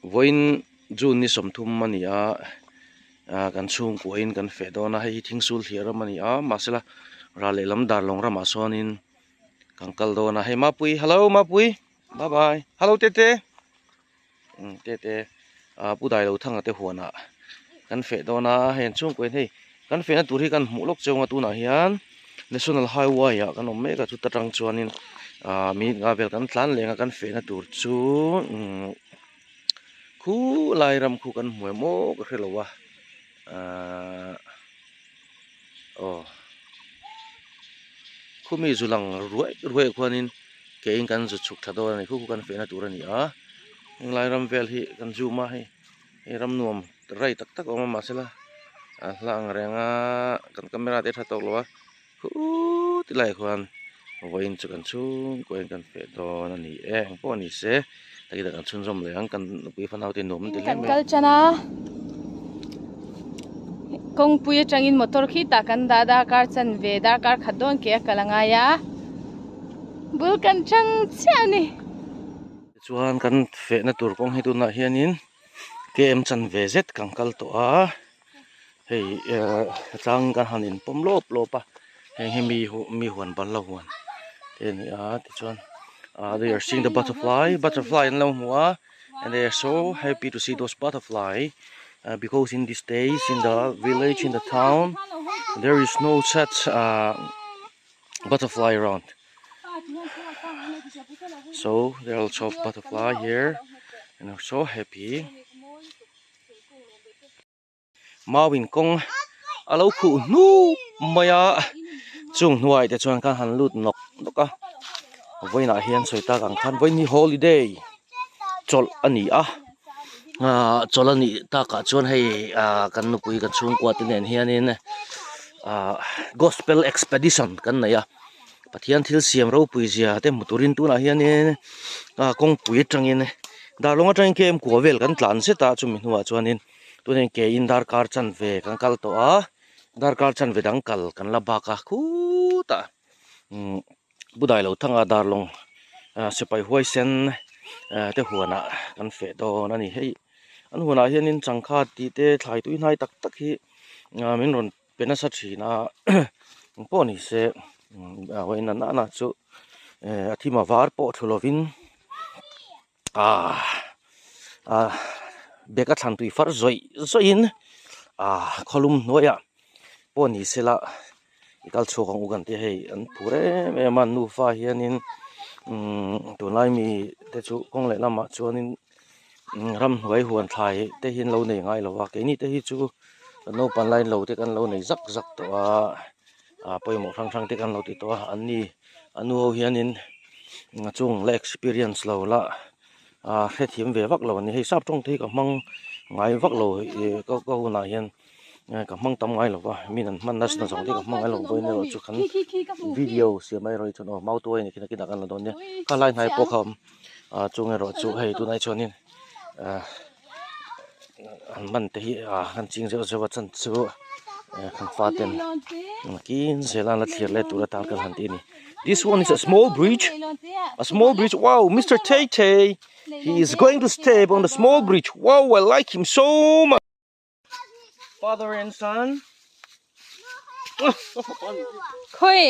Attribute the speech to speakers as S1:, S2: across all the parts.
S1: Vawiin June ni 30 a ni a, ah kan chhungkuahin kan feh dawn a, hei hi thingsul thliah ram a ni a, mahsela ral lehlam darlawng ramah sawnin kan kal dawn a, hei Mapui hello Mapui bye bye hello Tete umm Tete ah Pu Dailothanga te huanah kan feh dawn a, hei an chhungkuain hei kan fehna tur hi kan hmuh lawk cheu ang a tunah hian national highway ah kan awm mek a chuta tang chuanin ah minute nga vel kan tlan leng a kan fehna tur chu umm khulai ram khu kan hmu em aw ka hrelo a ahh aw khumi zu lang ruai ruai ah khuanin ke in kan zu chhuk tha dawn a ni khu khu kan fehna tur a ni a henglai ram vel hi kan zoom a hei hei ram nuam rai tak tak a awm a mahsela a hla ang reng a kan camera te a tha tawk lo a Khuuu ti lai khuan vawiin chu kan chhungkaw in kan feh dawn a ni e eng pawh a ni se takita kan chhunzawm leh ang kan nupui fanau te nuam an ti hle
S2: mai. Kan kal tan a kawngpui atangin motor khi tah kan dah darkar chanve darkar khat dawn ke a kal a ngai a bul kan chang chiah a ni.
S1: Tichuan kan fehna tur kawng hi tunah hianin km chanve zet kan kal tawh a. Hei eh tlang kan han in pawm lawp lawp a heng hi mi mi huan bal lo huan te a ni a tichuan ah they are seeing the butterfly butterfly an lo hmu a and they are so happy to see those butterfly ah because in this days in the village in the town there is no such ah butterfly around so there are lots of butterfly here and are so happy. Mauin kawng a lo khuh hnup mai a chung hnuai te chuan khan han lut nawk nawk a vawiinah hian sawi tak ang khan vawiin hi holiday chawlh a ni a ahh chawlh a nih takah chuan hei ahh kan nupui kan chhungkua te nen hianin ahh gospel expedition kan nei a Pathian thil siam ropui zia te hmu turin tunah hianin ah kawngpui atangin darlawng atangin km kua vel kan tlan zet a chumi hnuah chuanin tunah ke in darkar chanve kan kal tawh a darkar chanve dang kal kan la bak a khutah umm Pu Dailothanga darlawng ah sipai huaisen ah te huanah kan feh dawn a ni hei an huanah hianin changkha tih te thlai tui hnai tak tak hi ah min rawn pe nasa thin a eng pawh ni se a vawiin na na chu eh a thim a var pawh thlu lovin ahh ah bag a thlan tui far zawih zawih in ah khawlum hnuaiah pawh ni se la i kal chhuak ang u kan tia hei an phur em em a an nufa hianin umm tunlai mi te chu kawng leh lamah chuanin ramhnuai huan thlai te hi an lo nei ngai lo va keini te hi chu kan naupang lai lo te kan lo nei zak zak tawh a ah pawimawh hrang hrang te kan lo ti tawh a an ni a nu ho hianin a chung la experience lo la ah hrethiam ve vak lo a ni hei sap tawng te hi ka hmang ngai vak lo ih ka ka hunah hian ka hmang tam ngai lo va min an hman nasa zawng te ka hmang ngai lo vawiin erawh chu kan video siam erawh hi chuan aw mautuai a nih khi nakinah kan la dawn nia kha lai hnai pawh kha a awm. Ah chung erawh chu hei tunah chuanin ah an man te hi ah an ching zeuh zeuh a chan chu eh kan faten kin zel a an la thlir leh tur atan kan han ti a ni this one is a small bridge a small bridge wow mister Tay Tay he is going to step on the small bridge wow I like him so much father and son
S2: Khawi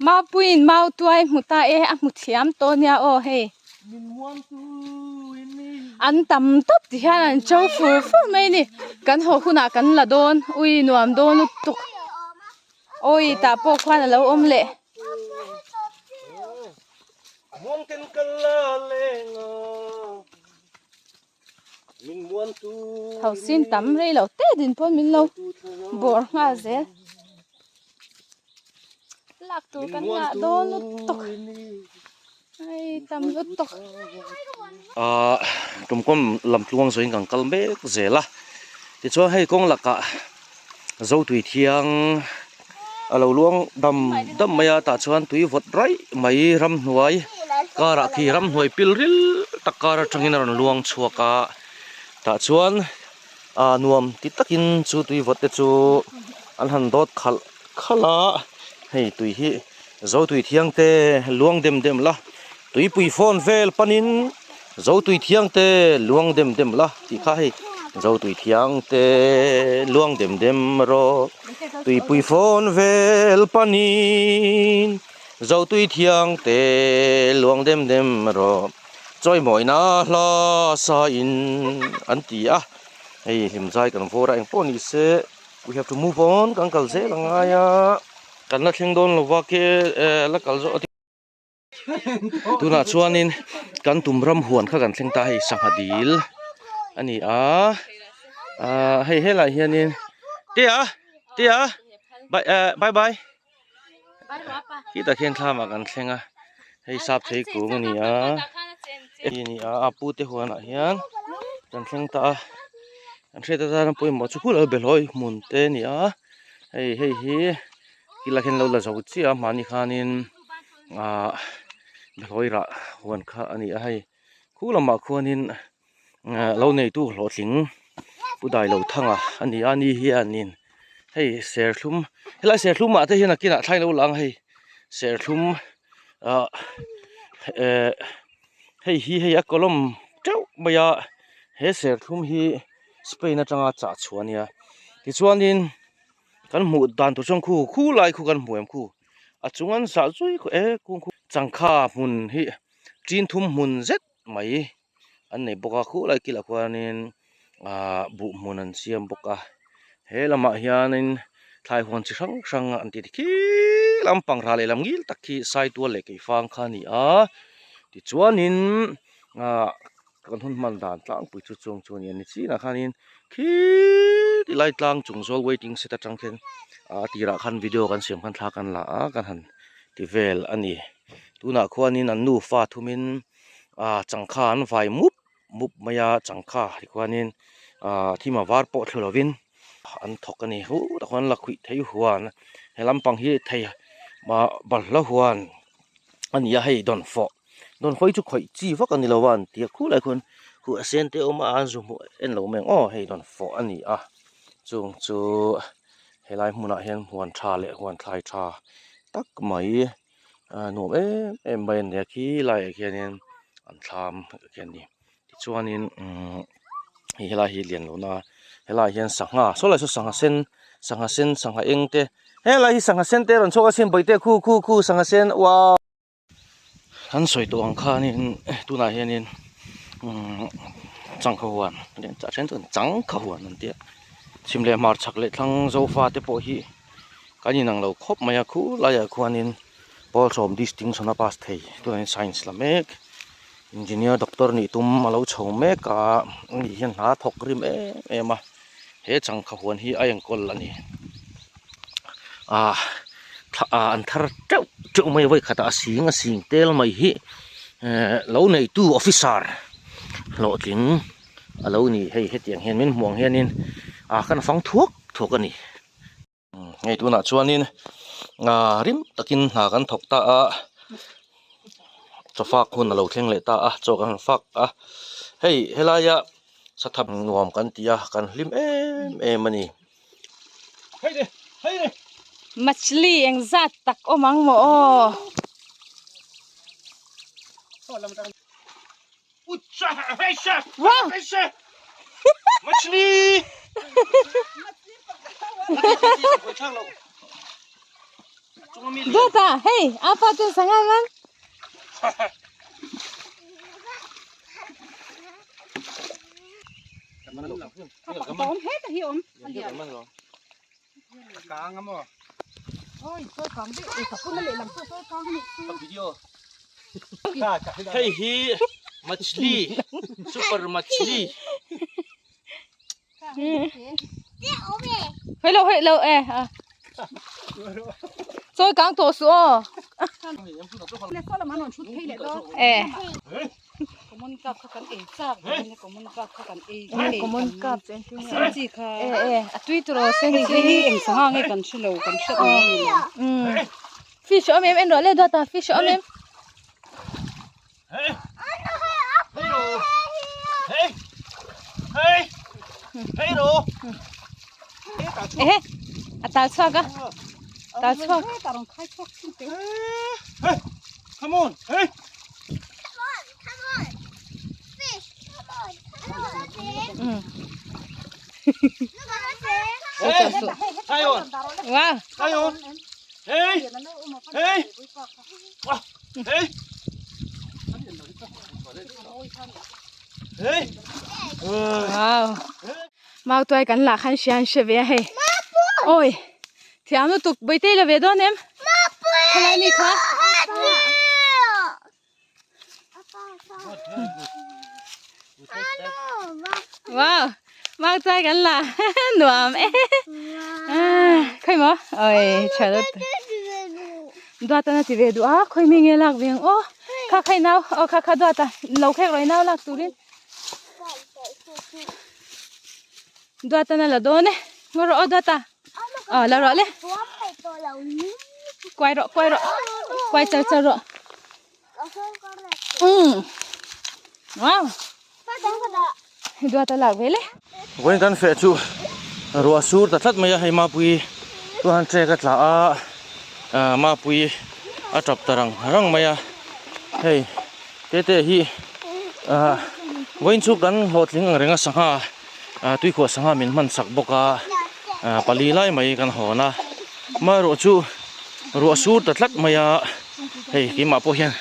S2: Maupuiin mau tuai hmu ta e a hmu thiam tawh nia aw hei an tam tawp ti hian an cho fur fur mai a ni kan haw hunah kan la dawn ui nuam dawn lutuk awi tah pawh khuan a lo awm leh. Hosin tam rei lo te din pawn min lo bawr nghal zel lak tur kan ngah dawn lutuk hei tam lutuk.
S1: Ahh tumkawm lam tluang zawhin kan kal mek zel a tichuan hei kawng lakah Zotui thiang a lo luang dam dam mai a tah chuan tui vawt raih mai ramhnuai karah khi ramhnuai pil ril tak kar atangin a rawn luang chhuak a tah chuan ah nuam ti takin chu tui vawt te chu an han dawt khalh khalh a hei tui hi Zotui thiang te luang dem dem la tuipui fawn vel panin. Zotui thiang te luang dem dem la tih kha hei Zotui thiang te luang dem dem rawh tuipui fawn vel panin Zotui thiang te luang dem dem rawh chawimawina hla sain an ti a hei hlimzai kan vawr a engpawh ni se we have to move on kan kal zel a ngai a kan la thleng dawn lova ke la kal zawh a. Tunah chuanin kan tum ram huan kha kan thleng ta hei sangha dil a ni a ah hei helaiah hianin tia tia bye eh bye bye khitah khian thlamah kan thleng a hei sap thei kung a ni a hei a ni a a pute huanah hian kan thleng ta a kan hriat atana pawimawh chu khulai behlawi hmun te a ni a hei hei hi. Tilai hian lo la zo chiah a mahni khanin ahh behlawi rah huan kha a ni a hei khu lamah khuanin ah lo neitu hlawhtling pu dailo thanga a ni a ni hianin hei serthlum helai serthlum ah te hian a kinah thlai lo lang hei serthlum ah eh hei hi hei a column teuh mai a he serthlum hi Spain atanga chah chhuah a nia tichuanin. Kan hmuh dan tur chuan khu khu lai khu kan hmu em khu a chung an zah zui khu e kung khu changkha hmun hi tin thum hmun zet mai an nei bawk a khu lai kilah khuanin ahh buh hmun an siam bawk a he lamah hianin thlai huan chi hrang hrang an tih khi lampang rah lehlam ngil tak khi saitual leh keifang kha a ni a tichuanin ahh. Kan hun hman dan tlangpui chu chuang chu a ni a ni chinah khanin khi tilai tlang chung zawl waiting shed atang khian a tirah khan video kan siam khan thla kan la a kan han ti vel a ni tunah khuanin an nufa thumin ah changkha an vai mup mup mai a changkha tikhuanin ah thim a var pawh thlu lovin an thawk a ni huh tah khuan lakhuih thei huan he lampang hi thei ah balhla huan a ni a hei dawnfawh. Dawnfawh chu khawih chi vak a ni lo a an tia khulai khuan huh a sen te a awm a an zu hmuh en lo mai ang aw hei dawnfawh a ni a chung chu helai hmunah hian huan tha leh huan thlai tha tak mai nuam em em mai a ni a khi laiah khianin an thlam khi a ni tichuanin umm hei helai hi lian lo na helaiah hian sangha saw lai saw sangha sen sangha sen sangha eng te helai hi sangha sen te a rawn chhuak a sin bawihte khu khu khu sangha sen uau. Kan sawi tawh ang khanin tunah hianin umm changkha huan a then chuan changkha huan an tia chhim leh hmar chhak leh thlang zofa te pawh hi kan inang lo khawp mai a khu laiah khuanin pawl sawm distinction a pass thei tunah hian science la mek engineer doctor nih tum a lo chho mek a ani hian hna a thawk rim em em a he changkha huan hi a enkawl a ni ah ah an thar teuh teuh mai a vawi khatah a sing a sing tel mai hi eh lo neitu officer hlawhtling a lo ni hei hetiang hian min hmuh ang hianin ah kan fang thuak thuak a ni. Hei tunah chuanin ah rim takin hna kan thawk ta a chawfak hun a lo thleng leh ta a chaw kan han fak a hei helaia satha nuam kan ti a kan hlim em em a ni.
S2: Machli eng zat tak awm ang maw aw. Wow!
S1: Machli!
S2: Dota, hey, apa tu sangat man? Awm heta hi awm.
S1: Kang a maw?
S2: Oi, sawi kang deuh. Ei, ka puna lehlam pawh sawi kang a nih chu.
S1: Video. Hei hi machli, super machli.
S2: Hei lo, hei lo e. Sawi kang tawh suh aw. E.
S3: Common cup kha kan ei chak dawn a common cup kha kan ei
S2: common cup chu engtin nge
S3: sen chi kha
S2: e e a tui tur aw sen chi
S3: hi eng sangha nge kan hre lo kan hre ang a ni lo
S2: fish awm em en rawh le dawt a fish awm em ehe a tal chhuak a tal chhuak
S1: Come on hey.
S2: tawh suh. Wow. Wow. Mautuai kan lah khan hria an hre ve a hei. Awi. Thiam lutuk Bawihtei la ve dawn em? Khalai mi kha. Wow. Mautuai kan la nuam e. Khawi maw? Awi tha lutuk. Duata na ti ve duh a khawi mi nge lak ve ang aw. Kha khai nau aw kha kha Duata lo khek rawih nau lak turin. Duata na la dawn e. Ngaw rawh aw Duata. Aw la rawh le. Kuai rawh kuai rawh. Kuai char char rawh. Umm. Wow. Duata lak ve le.
S1: Vawiin kan feh chu ruah sur ta tlat mai a hei Mapui chuan trek a tla a Mapui a tap ta rang rang mai a hei Tete hi ah vawiin chu kan hlawhtling ang reng a sangha ah tuikhuah sangha min hman sak bawk a ah pali lai mai kan hawn a amaherawh chu ruah sur ta tlat mai a hei keimah pawh hian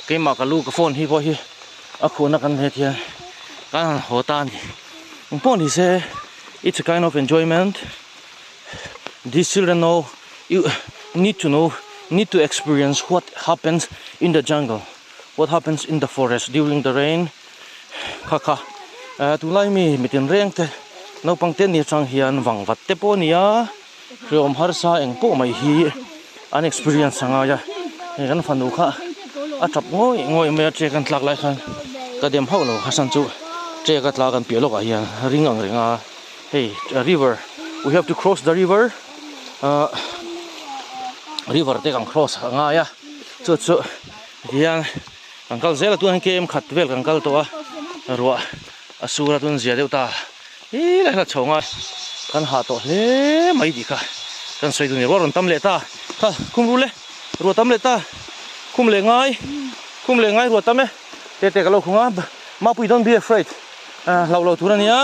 S1: keimah ka lu ka phone hi pawh hi a khuhna kan hmet hian kan han haw ta a ni engpawh ni se it's a kind of enjoyment these children know you need to know need to experience what happens in the jungle. What happens in the forest during the rain kha kha eh tunlai mi mitin reng te naupang te ni atang hian vang vat te pawh a ni a hreawm harsa eng pawh mai hi an experience a ngai a hei kan fanu kha a tap ngawih ngawih mai a trek an tlak lai khan ka dem hauh lo hasan chu trek a tla kan piah lawkah hian ring ang reng a hei river we have to cross the river ah river te kan cross a ngai a chu chu. Tihian kan kal zel a tun hian km khat vel kan kal tawh a ruah a sur a tun zia deuh ta hi lai hla chho ngai kan hah tawh hle mai tih kha kan sawi duh ni ruah rawn tam leh ta kha khum ru le ruah tam leh ta khum leh ngai khum leh ngai ruah tam e te te ka lo khung a mapui don't be afraid hlauh loh tur a nia.